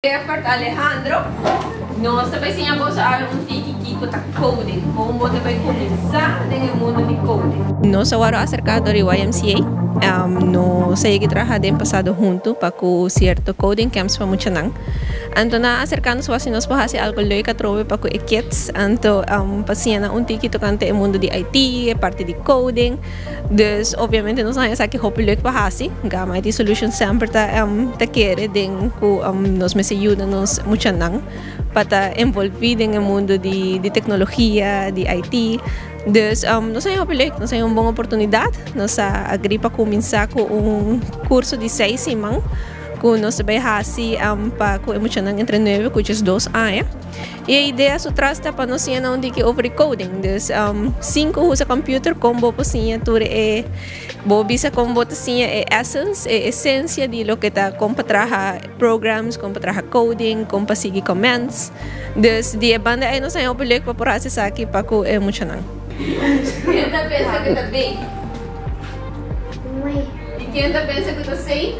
Jeffert Alejandro, Nos ta bay siña boso awe un tiki kico ta coding, con bo ta bay cuminsa den e mundo di coding. Nos a wòrdu aserká dor di YMCA. Nos a yega traha den pasado huntu pa ku sierto coding camps pa muchanan. Anto nan a aserká nos wak si nos por hasi algu leuk atrobe pa ku e kids. Anto pa siña nan un tiki tokante e mundo di IT, e parti di coding. Dus obviamente nos a haña esaki hopi leuk pa hasi. Gamma IT Solutions semper ta ta kere den ku nos mester yuda nos muchanan pa ta envolvi den e mundo di di teknologia, di IT. Dus nos a haña hopi leuk, nos a haña un bon oportunidat. Nos a agri pa kuminsá ku un kurso di seis siman ku nos ta bai hasi pa ku e muchanan entre nuebe ku diesdos aña. E idea su tras ta pa nos siña nan un tiki over di coding. Dus sin cu usa computer con bo por siña tur e bo bisa con bo ta siña e essence, e esencia di loke ta con pa traha programs, con pa traha coding, con pa sigui commands. Dus di e banda ey nos haña hopi leuk pa por haci esaki pa cu e muchanan. Ken ta pensa cu ta B? Y ken ta pensa cu ta C?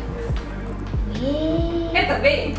E ta B.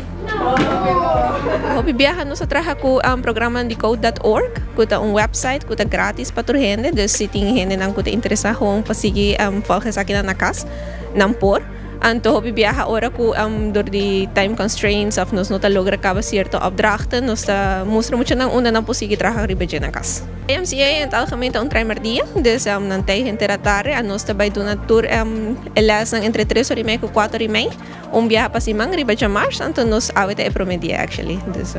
Hopi biaha nos a traha ku programa di code dot org ku ta un website ku ta gratis pa tur hende. Dus si tin hendenan ku ta interesá gewoon pa sigui volg esakinan na kas, nan por. Anto hopi biaha ora ku dor di time constraints òf nos no ta logra kaba sierto opdrachten, nos ta mustra muchanan unda nan por sigui traha riba dje na kas. YMCA en het algemeen ta un traimerdia, dus nan tei henter atarde a nos ta bai duna tur e lesnan entre tres ora i mei ku kuater ora i mei. Un biaha pa siman riba djamars, anto nos awe ta e prome dia actually. Dus.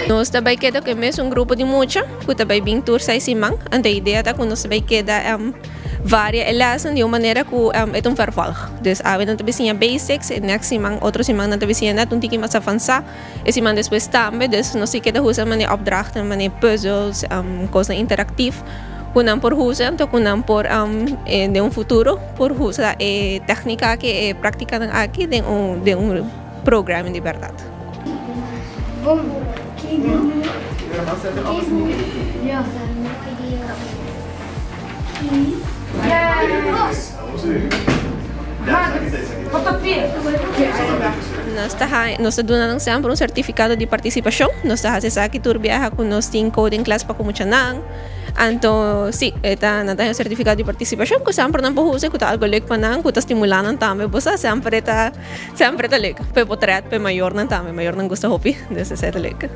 Nos ta bai keda ku e mesun grupo di mucha ku ta bai bin tur seis siman. Anto e idea ta ku nos ta bai keda varia e lèsnan di un manera ku e ta un vervolg. Dus awe nan ta bai siña basics, e next siman otro siman nan ta bai siña nèt un tiki mas avansá. E siman despues tambe, dus nos tin keda usa manera opdrachten, manera puzzels, kosnan interaktief ku nan por usa, anto ku nan por den un futuro por usa e tèknika aki, e praktikanan aki den un den un programming di bèrdat. Nos ta nos ta duna nan semper un sertifikado di partisipashon. Nos ta hasi esaki tur biaha ku nos tin coding class pa ku muchanan. Anto si, e ta nan ta haña un sertifikado di partisipashon ku semper nan por usa ku ta algu leuk pa nan, ku ta stimulá nan tambe. Bo sa semper e ta semper e ta leuk. Pa e potret, pa e mayornan tambe. Mayornan gusta hopi, dus esei ta leuk.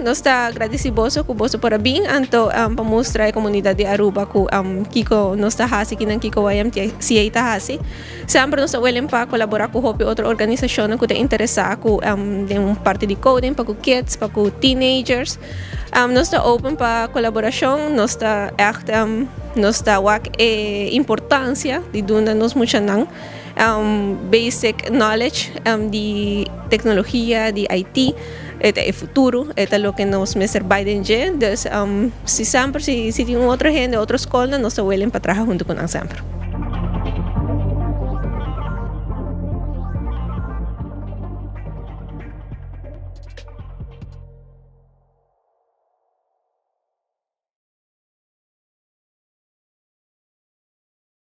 Nos ta gradisi boso ku boso por a bin anto pa mustra e komunidat di Aruba ku kiko nos ta hasi, kinan kiko YMCA ta hasi. Semper nos ta willing pa kolaborá ku hopi otro organisashonnan ku ta interesá ku den un parti di coding pa ku kids, pa ku teenagers. Nos ta open pa kolaborashon, nos ta ègt nos ta wak e importansia di duna nos muchanan basic knowledge di teknologia, di IT. E ta e futuro, e ta loke nos mester bai den dje. Dus si semper si tin un otro hende, otro skolnan, nos ta willing pa traha huntu ku nan semper.